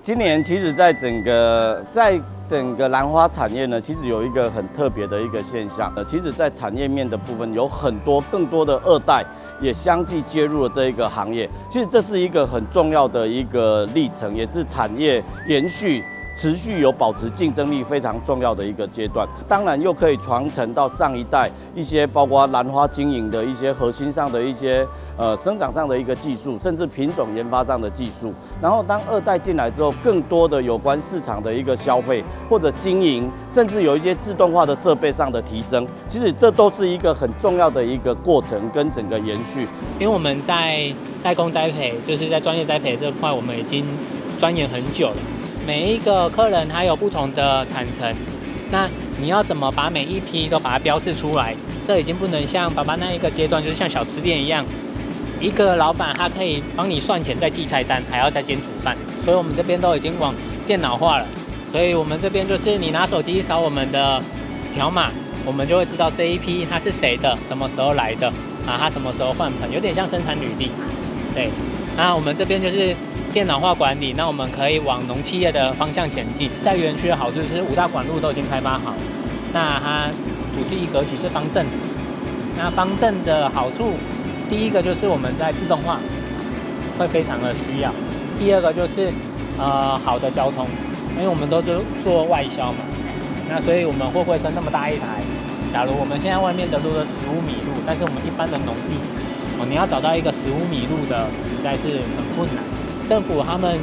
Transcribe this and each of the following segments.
今年其實在整個蘭花產業呢，其實有一個很特別的一個現象。其實，在產業面的部分，有很多更多的二代也相繼介入了這一個行業。其實這是一個很重要的一個歷程，也是產業延續、持續有保持競爭力非常重要的一個階段。當然，又可以傳承到上一代一些包括蘭花經營的一些核心上的一些生長上的一個技術，甚至品種研發上的技術。然後當二代進來之後，更多的有關市場的一個消費或者經營，甚至有一些自動化的設備上的提升，其實這都是一個很重要的一個過程跟整個延續。因為我們在代工栽培，就是在專業栽培這塊，我們已經鑽研很久了。每一個客人他有不同的產程，那你要怎麼把每一批都把它標示出來？這已經不能像爸爸那一個階段，就是像小吃店一樣，一個老闆他可以幫你算錢，再記菜單，還要再兼煮飯。所以我們這邊都已經往電腦化了。所以我們這邊就是你拿手機掃我們的條碼，我們就會知道這一批他是誰的，什麼時候來的，啊，他什麼時候換盆，有點像生產履歷。對，那我們這邊就是電腦化管理，那我們可以往農企業的方向前進。在園區的好處是五大管路都已經開發好，那它土地格局是方正，那方正的好處，第一個就是我們在自動化會非常的需要，第二個就是好的交通，因為我們都是做外銷嘛，那所以我們貨櫃車那麼大一台，假如我們現在外面的路都15米路，但是我們一般的農地，哦，你要找到一個15米路的，實在是很困難。政府他們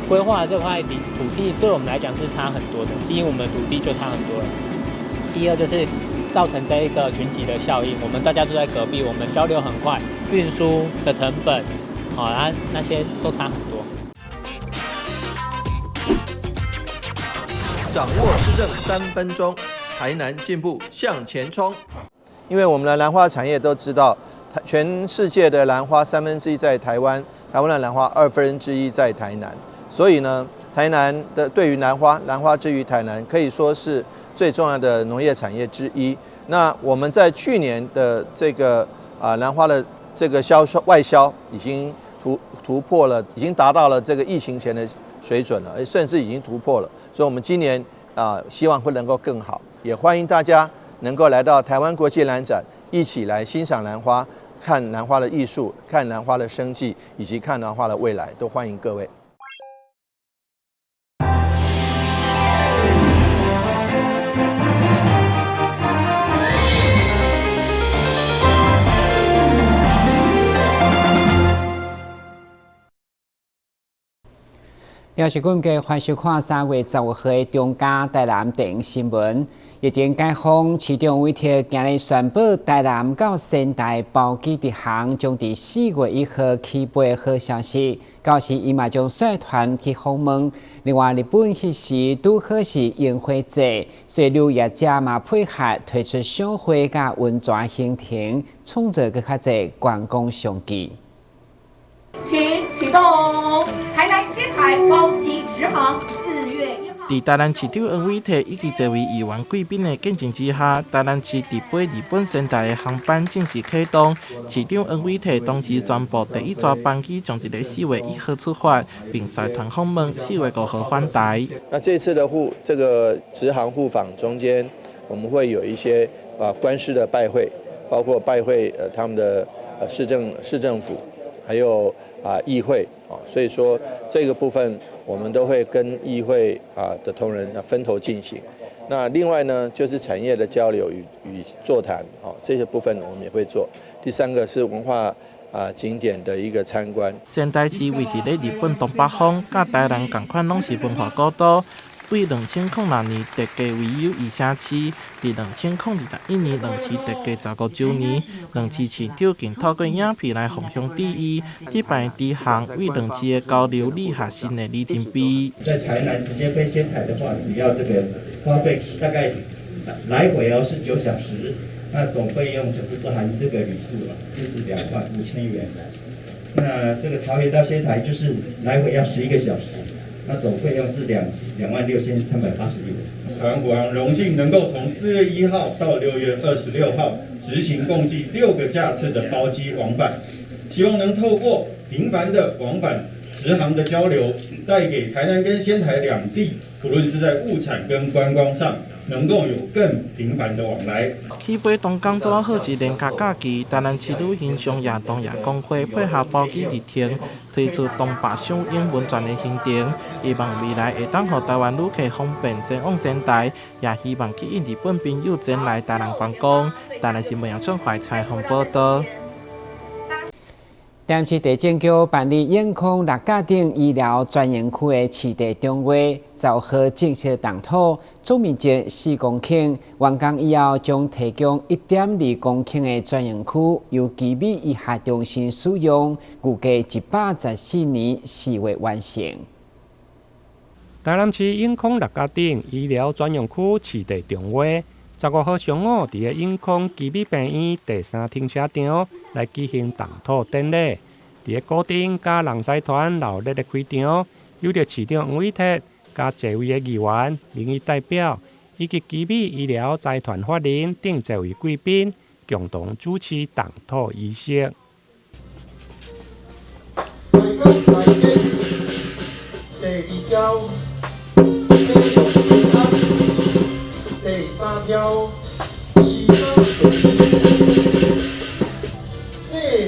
規劃這塊土地，對我們來講是差很多的。第一，我們土地就差很多了；第二，就是造成這一個群集的效應，我們大家都在隔壁，我們交流很快，運輸的成本，啊，那些都差很多。掌握施政3分鐘，台南進步向前衝。因為我們的蘭花產業都知道，全世界的蘭花1/3在台灣。台灣的蘭花1/2在台南，所以呢，台南的對於蘭花，蘭花之於台南可以說是最重要的農業產業之一。那我們在去年的這個蘭花的這個銷售外銷已經突破了，已經達到了這個疫情前的水準了，甚至已經突破了。所以，我們今年希望會能夠更好，也歡迎大家能夠來到台灣國際蘭展，一起來欣賞蘭花。看蘭花的藝術，看蘭花的生計，以及看蘭花的未來，都歡迎各位。電視觀眾歡迎收看3月15號的中嘉台南電新聞。日前解封，市長委託今日宣布，台南到仙台包機直航將佇4月1號起飛好消息。到時伊嘛將率團去訪問。另外，日本彼時拄好是櫻花節，所以旅遊業者嘛配合推出賞花佮溫泉行程，創造閣較濟觀光商機。請啟動台南仙台包機直航4月1號。佇台南市長黃偉哲以及這位議員貴賓的見證之下，台南市直飛日本仙台的航班正式啟動。市長黃偉哲當時宣布，第一逝班機將佇咧4月1號出發，並率團訪問，4月5號返台。那這次的這個直航互訪中間，我們會有一些官式的拜會，包括拜會他們的市政府，還有議會啊，所以說這個部分我們都會跟議會的同仁分頭進行。那另外呢，就是產業的交流與座談啊，這些部分我們也會做。第三個是文化景點的一個參觀。仙台市位佇咧日本東北方，佮台南仝款攏是文化古都。對2006年得加為友誼城市，佇2021年兩市得加15週年，兩市市長更透過影片來互相致意。這擺直航為兩市的交流立下新的里程碑。在台南直接飛仙台的話，只要這個花費大概來回哦是9小時，那總費用就是不含這個旅宿了，就是25,000元。那這個桃園到仙台就是來回要11個小時。那總費用是26,380元。台灣國航榮幸能夠從4月1號到6月26號執行共計6個架次的包機往返，希望能透過頻繁的往返，直航的交流，帶給台南跟仙台兩地，不論是在物產跟觀光上，能夠有更頻繁的往來。起飛東港拄仔好是連假假期，台南市旅行商業同業公會配合包機直行，推出東北賞永溫泉的行程，希望未來會當予台灣旅客方便前往仙台，也希望吸引日本朋友前來台南觀光。台南新聞楊春懷採訪報道。台南市地政局辦理永康六甲頂醫療專用區的市地重劃，15號正式動土，總面積4公頃，完工以後將提供1.2公頃的專用區，由奇美醫學中心使用，預計114年4月完成。台南市永康六甲頂醫療專用區市地重劃，15號上午，佇个永康奇美病院第三停車場來舉行動土典禮。佇个古丁佮人才團鬧熱的開場，由著市長黃偉哲佮濟位的議員、民意代表以及奇美醫療財團法人等濟位貴賓共同主持動土儀式。第二條，第三條，時間順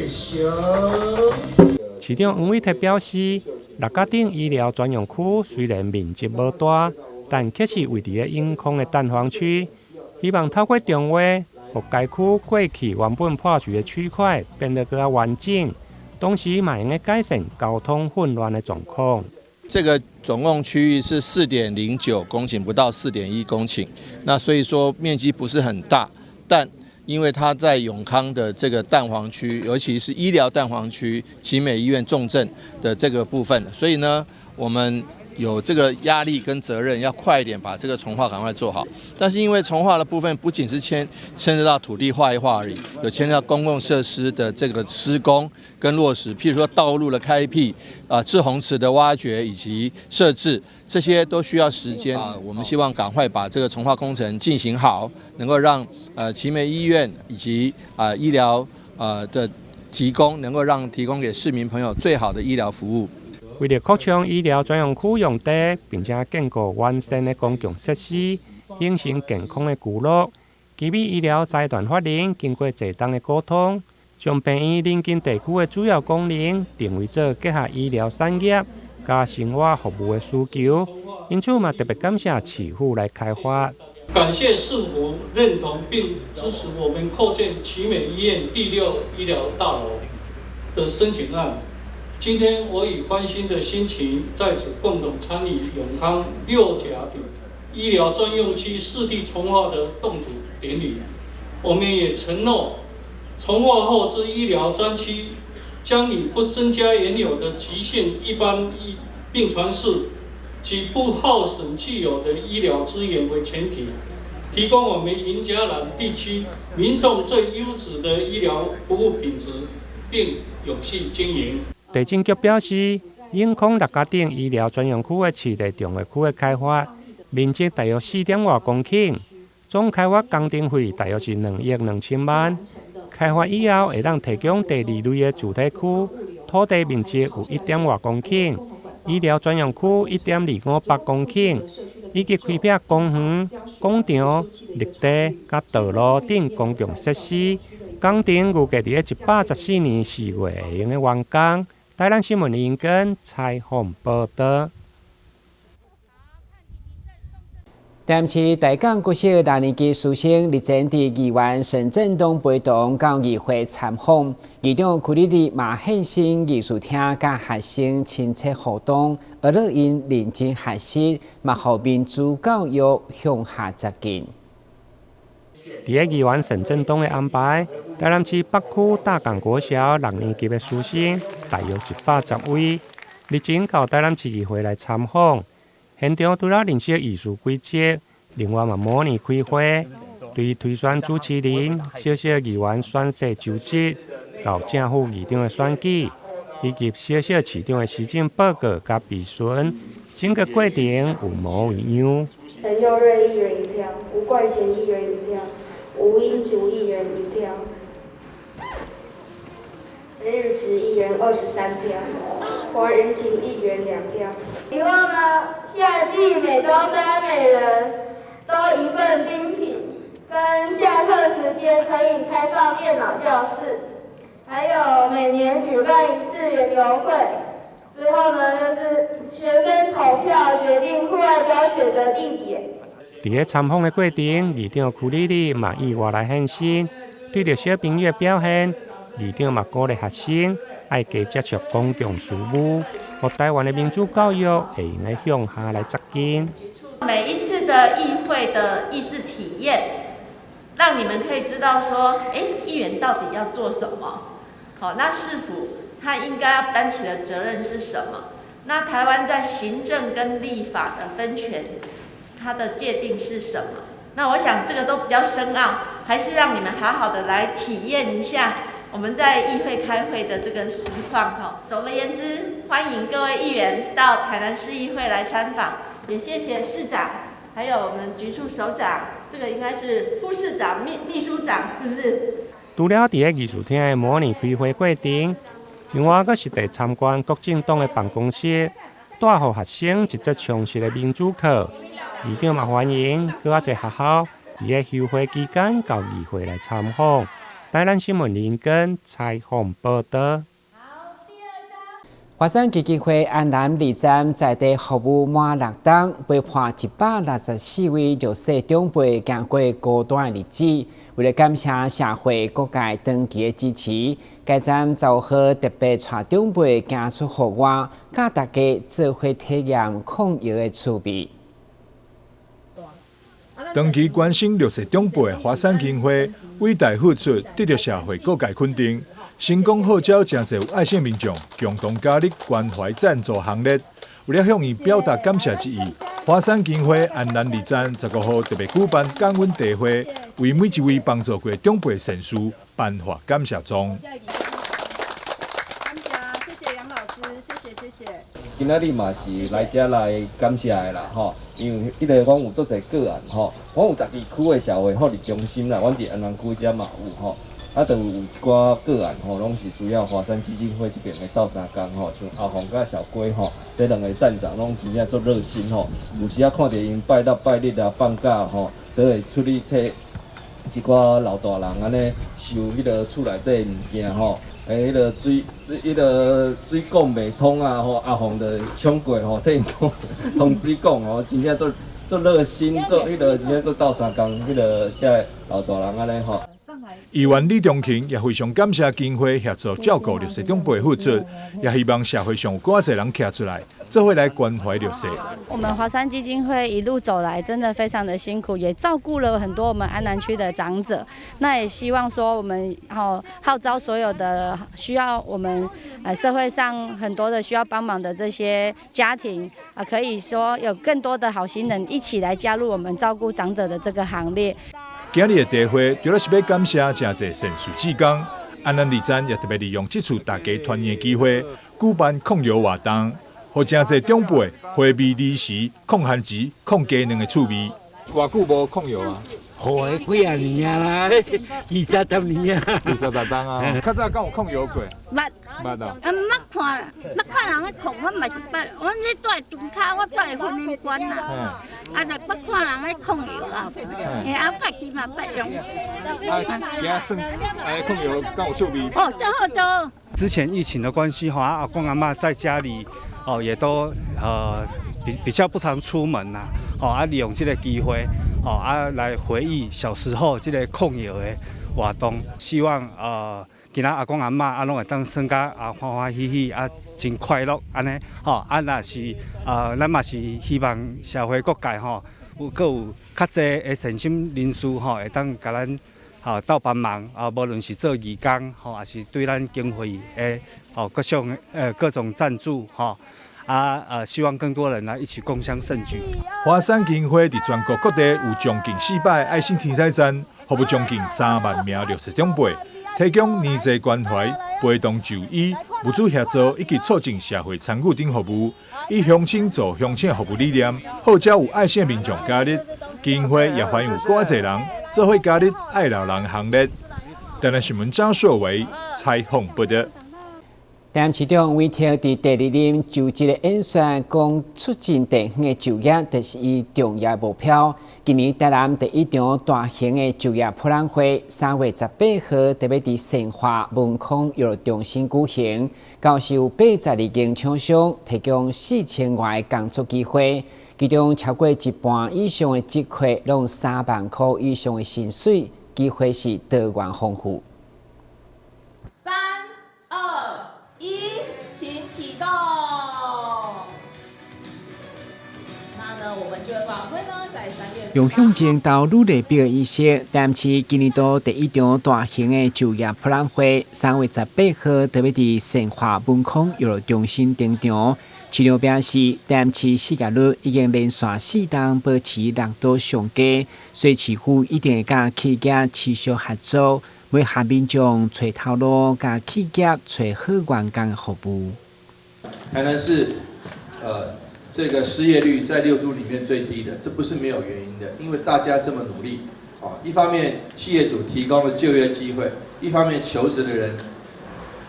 序，市長黃偉哲表示，六甲頂醫療專用區雖然面積無大，但卻是位佇个永康的蛋黃區。希望透過重劃，予該區過去原本破碎的區塊變得閣較完整，同時嘛會用改善交通混亂的狀況。這個總共區域是4.09公頃，不到4.1公頃，那所以說面積不是很大，但因為它在永康的這個蛋黃區，尤其是醫療蛋黃區，奇美醫院重症的這個部分，所以呢，我們有這個壓力跟責任，要快一點把這個重劃趕快做好。但是因為重劃的部分不僅是牽涉到土地劃一劃而已，有牽涉到公共設施的這個施工跟落實，譬如說道路的開闢、滯洪池的挖掘以及設置，這些都需要時間啊。我們希望趕快把這個重劃工程進行好，能夠讓奇美醫院以及醫療的提供，能夠讓提供給市民朋友最好的醫療服務。為著擴充醫療專用區用地，並且建構完善的公共設施，形成健康的聚落。奇美醫療財團法人經過濟冬的溝通，將病院鄰近地區的主要功能定位做結合醫療產業佮生活服務的需求，因此嘛特別感謝市府來開發。感謝市府認同並支持我們擴建奇美醫院第六醫療大樓的申請案。今天我以歡欣的心情在此共同參與永康六甲頂醫療專用區市地重劃的動土典禮。我們也承諾，重劃後之醫療專區將以不增加原有的極限一般醫病床數及不耗損既有的醫療資源為前提，提供我們雲嘉南地區民眾最優質的醫療服務品質，並永續經營。地政局表示，永康六甲頂醫療專用區的市地重劃區的開發，面積大約四點外公頃，總開發工程費大約是2億2千萬。開發以後，會當提供第二類的住宅區，土地面積有1點外公頃，醫療專用區1.258公頃，以及開闢公園、廣場、綠地佮道路等公共設施。工程預計佇114年4月會用得完工。台南新聞林根採訪報道。台南市大港國小六年級師生日前佇議員沈振東陪同到議會參訪，議長柯立立嘛現身議事廳，佮學生親切互動，學樂𪜶認真學習，嘛予民主教育向下扎根。佇个議員沈振東的安排，台南市北區大港國小六年級的師生大約110位，日前到台南市議會來參訪。現場除了認識議事規則，另外嘛模擬開會，對推選主持人、小小議員宣誓就職、到正副議長的選舉，以及小小市長的施政報告佮備詢，整個過程有模有樣。陳佑瑞一人一票，吳冠賢一人一票，吳英竹一人一票，陳日慈一人23票。黄云琴議員兩票。希望呢，夏季每週三每人都一份冰品，跟下課時間可以開放電腦教室，還有每年舉辦一次園遊會。之後呢，就是學生投票決定戶外教學的地點。佇咧參訪的過程，議長邱莉莉嘛意外來現身，對著小朋友的表現，議長嘛鼓勵學生愛加接觸公共事務，予台灣的民主教育會用得向下來扎根。每一次的議會的議事體驗，讓你們可以知道說，議員到底要做什麼？好，那市府他應該要擔起的責任是什麼？那台灣在行政跟立法的分權，它的界定是什麼？那我想這個都比較深奧，還是讓你們好好的來體驗一下我們在議會開會的這個實況哈。總而言之，歡迎各位議員到台南市議會來參訪，也謝謝市長，還有我們局處首長，這個應該是副市長、秘書長，是不是？除了佇咧議事廳的模擬開會過程，另外閣實地參觀國政黨的辦公室，帶予學生一節充實的民主課。議長嘛歡迎閣較濟學校佇咧休會期間到議會來參訪。台南新聞林根採訪報導。華山基金會安南二站在地服務滿六冬，陪伴164位弱勢長輩行過孤單的日子。為了感謝社會各界長期的支持，該站15號特別帶長輩行出戶外，佮大家做伙體驗控藥的趣味。長期關心弱勢長輩的華山基金會偉大付出，得到社會各界肯定，成功號召誠濟有愛心民眾共同加入關懷贊助行列。為了向伊表達感謝之意，華山基金會安南二站15號特別舉辦感恩茶會，為每一位幫助過長輩善士頒發感謝狀。謝謝楊老師，謝謝謝謝。今仔日嘛是來遮來感謝的啦，吼，因為彼個阮有足濟個案吼，阮有12區的社會福利中心啦，阮佇安南區遮嘛有吼，啊，就有一寡個案吼，攏是需要華山基金會這邊的鬥相共吼，像阿鳳佮小龜吼，這兩个站長攏真正足熱心吼，有時仔看著𪜶拜六拜日啊放假吼，都會出去替一寡老大人按呢收彼个厝內底物件吼。彼个水水，彼个水管袂通啊！吼，阿鳳就衝過吼，替𪜶通通水管吼，真正足足熱心，做彼个真正做鬥相共，彼个遮老大人按呢吼。議員李中勤也非常感謝基金會協助照顧弱勢長輩付出，也希望社會上有閣較濟人徛出來，做伙來關懷弱勢。我們華山基金會一路走來，真的非常的辛苦，也照顧了很多我們安南區的長者。那也希望說，我們號召所有的需要我們社會上很多的需要幫忙的這些家庭啊，可以說有更多的好心人一起來加入我們照顧長者的這個行列。今日的茶會，除了是欲感謝誠濟善事志工，安南二站也特別利用這次大家團圓機會，舉辦控藥活動，予誠濟長輩回味兒時控番薯、控雞卵的趣味。偌久無控藥啊？好幾仔年啊啦，20十年啊。20十冬啊！較早敢有控藥過？捌。捌啊！啊，捌看，捌看人咧控，我嘛是捌。我咧住佇船跤，我住佇婚姻館啦。啊，就捌看人咧控藥啊。嘿，啊，家己嘛捌用。啊，今算控藥敢有趣味？哦，真好做。之前疫情的關係，哈，阿公阿嬤在家裡，哦，也都比較不常出門啦，哦，啊，利用這個機會，哦，啊，來回憶小時候這個控藥的活動，希望今仔阿公阿嬤啊，攏會當耍甲啊歡歡喜喜啊，真快樂按呢，吼啊，若是咱嘛是希望社會各界吼，有閣有較濟的善心人士吼，會當共咱吼鬥幫忙啊，無論是做義工吼，抑是對咱經費的吼各種贊助吼。啊希望更多人來一起共襄盛舉。華山基金會佇全國各地有將近400個愛心天使站，服務將近3萬名弱勢長輩，提供年節關懷、陪同就醫、物資協助以及促進社會參與等服務，以鄉親做鄉親的服務理念，號召有愛心的民眾加入。基金會也歡迎有閣較濟人做伙加入愛老人行列。台南新聞張碩維採訪報導。台南市長委託佇第二任就職的演說，講促進地方的就業，就是伊重要目標。今年台南第一場大型的就業博覽會，3月18號特別佇善化文康娛樂中心舉行，到時有82間廠商提供4000外个工作機會，其中超過一半以上的職缺攏3萬箍以上的薪水，機會是多元豐富。三二一，請啟動。那呢，我們就會訪問呢，在3月。用向前投履歷表儀式，台南市今年度第一場大型的就業博覽會，3月18號特別佇善化文康娛樂中心登場。市長表示，台南市失業率已經連續4冬保持六都上低，所以市府一定會佮企業持續合作，為下民眾揣頭路，共企業揣好員工的服務。台南市，這個失業率在六都裡面最低的，這不是沒有原因的，因為大家這麼努力，啊，一方面企業主提供了就業機會，一方面求職的人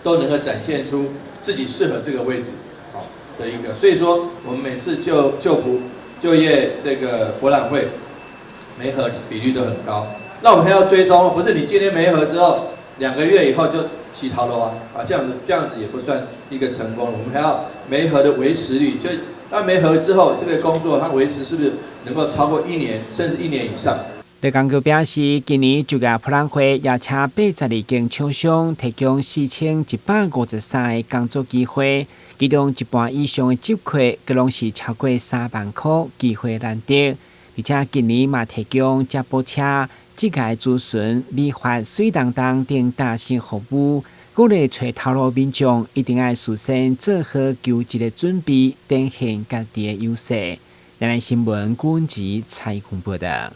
都能夠展現出自己適合這個位置，好的一個，所以說我們每次就業這個博覽會，媒合比率都很高。那我們還要追蹤，不是你今天媒合之後2個月以後就乞討了啊，啊，這樣子也不算一個成功。我們還要媒合的維持率，就當媒合之後，這個工作它維持是不是能夠超過一年，甚至一年以上？劉江閣表示，今年就業博覽會邀請82間廠商提供4153個工作機會，其中一半以上的職缺，閣攏是超過3萬箍，機會難得。而且今年嘛提供接駁車、職涯諮詢、美髮、水當當等大型服務，鼓勵揣頭路民眾一定愛事先做好求職的準備，展現家己的優勢。台南新聞郭文采訪報道。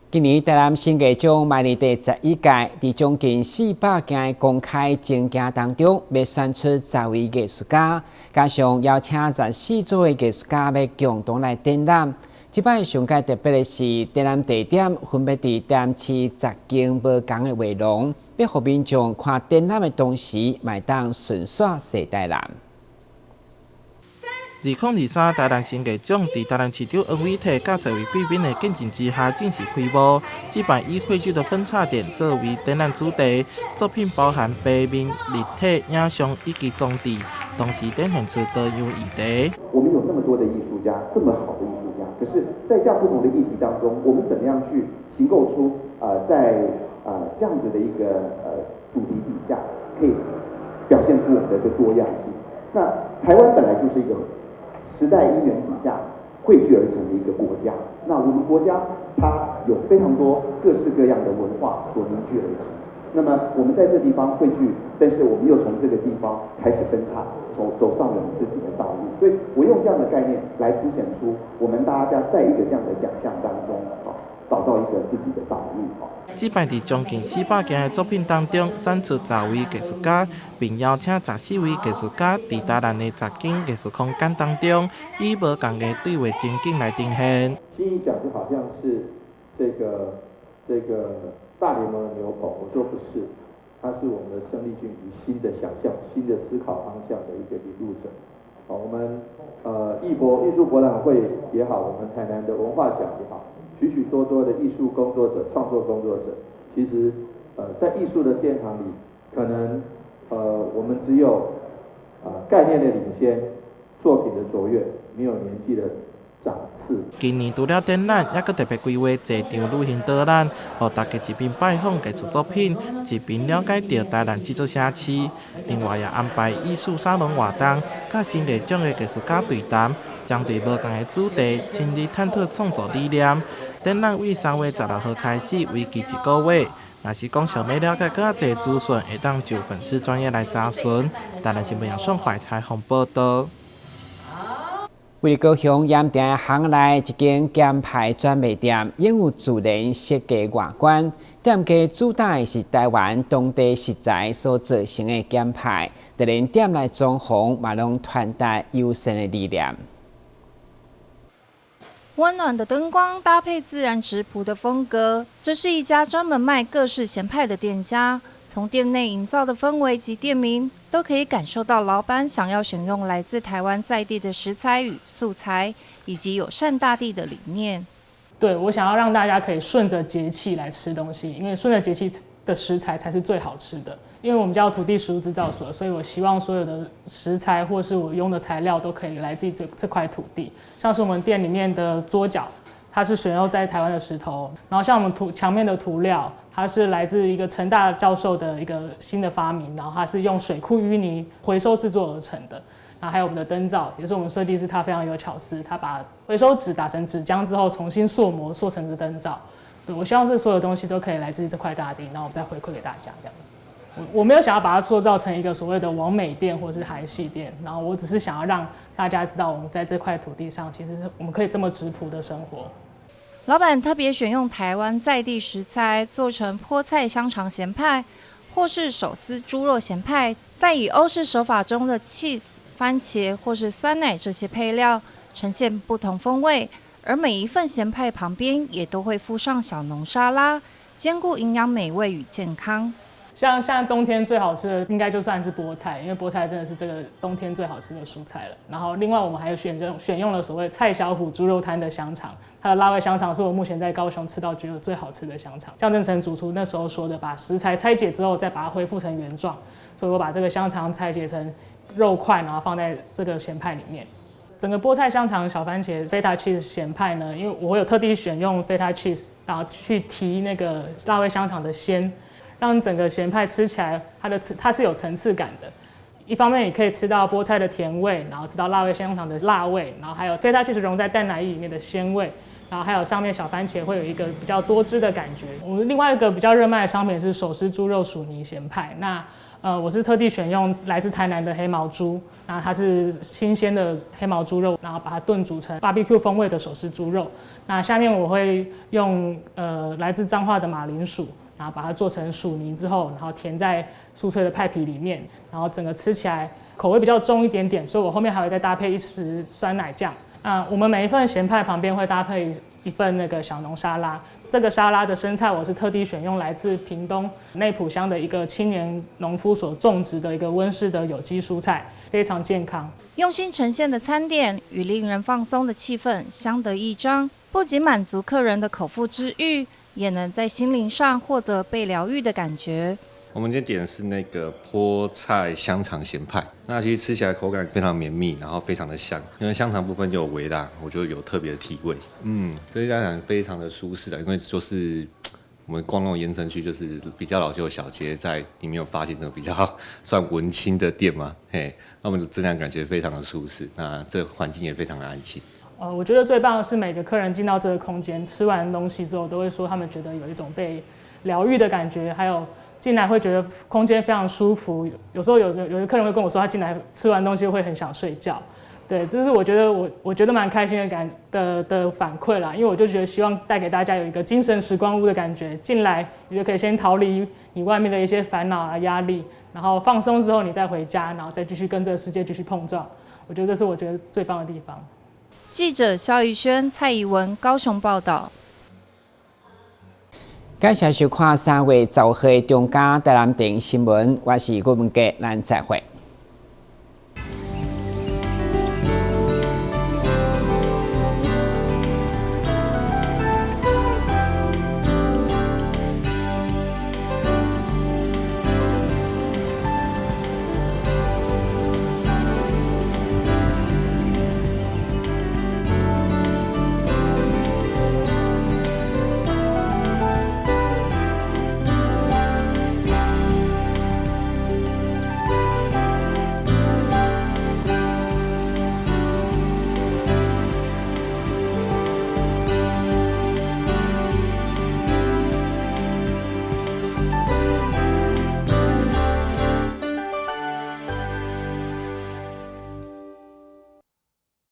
今年台南新藝獎邁入第11屆，佇將近400件的公開徵件當中，欲選出10位藝術家，加上邀請14組的藝術家欲共同來展覽。這擺上蓋特別的是，展覽地點分別佇台南市10間無仝的畫廊，欲予民眾看展覽的同時，嘛會當順紲踅台南。2023台南新藝獎佇台南市長黃偉哲佮濟位貴賓的見證之下正式開幕。這擺以匯聚的分叉點作為展覽主題，作品包含平面、立體、影像以及裝置，同時展現出多樣議題。我們有那麼多的藝術家，這麼好的藝術家，可是，在這樣不同的議題當中，我們怎麼樣去形構出在這樣子的一個主題底下，可以表現出我們的這多樣性？那台灣本來就是一個時代因緣底下匯聚而成的一個國家，那我們國家它有非常多各式各樣的文化所凝聚而成。那麼我們在這地方匯聚，但是我們又從這個地方開始分叉，走上我們自己的道路。所以我用這樣的概念來凸顯出我們大家在一個這樣的獎項當中，啊，找到一個自己的道路。這擺佇將近400件的作品當中，選出10位藝術家，並邀請14位藝術家佇台南的10間藝術空間當中，以無仝的對話情景來呈現。新藝獎就好像是這個大聯盟的牛棚，我說不是，它是我們的生力軍以及新的想象、新的思考方向的一個引路者。好，我們藝術博覽會也好，我們台南的文化獎也好，許許多多的藝術工作者、創作工作者，其實在藝術的殿堂裡，可能我們只有概念的領先，作品的卓越，沒有年紀的長次。今年除了展覽，猶閣特別規劃濟場旅行導覽，予大家一邊拜訪藝術作品，一邊了解著台南這座城市。另外也安排藝術沙龍活動，佮新藝獎的藝術家對談，針對無仝的主題，深入探討創作理念。展覽為3月16號開始，為期一個月。若是講想欲了解閣較濟資訊，會當就粉絲專頁來查詢。台南新聞楊順懷採訪報道。位佇高雄鹽埕巷內一間鹹派專賣店，擁有自然設計外觀。店家主打的是台灣當地食材所做成的鹹派，就連店內裝潢嘛攏傳達友善的理念。溫暖的燈光搭配自然質樸的風格，這是一家專門賣各式鹹派的店家。從店內營造的氛圍及店名，都可以感受到老闆想要選用來自台灣在地的食材與素材，以及友善大地的理念。對，我想要讓大家可以順着節氣來吃東西，因為順着節氣的食材才是最好吃的。因為我們叫土地食物製造所，所以我希望所有的食材或是我用的材料都可以來自這塊土地。像是我們店裡面的桌腳，它是選用在台灣的石頭，然後像我們塗牆面的塗料，它是來自一個成大教授的一個新的發明，然後它是用水庫淤泥回收製作而成的。然後還有我們的燈罩，也是我們設計師他非常有巧思，他把回收紙打成紙漿之後，重新塑模塑成的燈罩。對，我希望這所有東西都可以來自這塊大地，然後我們再回饋給大家這樣子。我沒有想要把它塑造成一個所謂的網美店或是韓系店，然後我只是想要讓大家知道，我們在這塊土地上，其實是我們可以這麼質樸的生活。老闆特別選用台灣在地食材做成菠菜香腸鹹派，或是手撕豬肉鹹派，再以歐式手法中的 cheese、番茄或是酸奶這些配料，呈現不同風味。而每一份鹹派旁邊也都會附上小農沙拉，兼顧營養美味與健康。像現在冬天最好吃的應該就算是菠菜，因為菠菜真的是這個冬天最好吃的蔬菜了。然後另外我們還有選用了所謂蔡小虎豬肉攤的香腸，它的辣味香腸是我目前在高雄吃到覺得最好吃的香腸。像正成主廚那時候說的，把食材拆解之後再把它恢復成原狀，所以我把這個香腸拆解成肉塊，然後放在這個鹹派裡面。整個菠菜香腸小番茄 feta cheese 鹹派呢，因為我有特地選用 feta cheese，然後去提那個辣味香腸的鮮。讓整個鹹派吃起來，它是有層次感的。一方面你可以吃到菠菜的甜味，然後吃到辣味香腸的辣味，然後還有 feta cheese 融在蛋奶液裡面的鮮味，然後還有上面小番茄會有一個比較多汁的感覺。我們另外一個比較熱賣的商品是手撕豬肉薯泥鹹派。那我是特地選用來自台南的黑毛豬，那它是新鮮的黑毛豬肉，然後把它燉煮成 barbecue 風味的手撕豬肉。那下面我會用來自彰化的馬鈴薯。然後把它做成薯泥之後，然後填在酥脆的派皮裡面，然後整個吃起來口味比較重一點點，所以我後面還會再搭配一匙酸奶醬。那我們每一份鹹派旁邊會搭配一份那個小農沙拉，這個沙拉的生菜我是特地選用來自屏東內埔鄉的一個青年農夫所種植的一個溫室的有機蔬菜，非常健康。用心呈現的餐點與令人放鬆的氣氛相得益彰，不僅滿足客人的口腹之欲，也能在心靈上獲得被療癒的感覺。我們今天點的是那個菠菜香腸鹹派，那其實吃起來口感非常綿密，然後非常的香，因為香腸部分就有微辣，我覺得有特別的提味。這家店非常的舒適的，因為就是我們逛那種鹽埕區，就是比較老舊的小街，在裡面有發現這種比較算文青的店嘛，嘿，那我們就這樣感覺非常的舒適，那這環境也非常的安靜。我覺得最棒的是每個客人進到這個空間，吃完東西之後，都會說他們覺得有一種被療癒的感覺，還有進來會覺得空間非常舒服。有時候有的客人會跟我說，他進來吃完東西會很想睡覺。對，這是我覺得我覺得蠻開心的感的的反饋啦，因為我就覺得希望帶給大家有一個精神時光屋的感覺，進來你就可以先逃離你外面的一些煩惱啊壓力，然後放鬆之後你再回家，然後再繼續跟這個世界繼續碰撞。我覺得這是我覺得最棒的地方。記者蕭怡萱、蔡怡文高雄報道。感謝收看3月10號的中嘉台南電新聞，我是郭文傑，咱再會。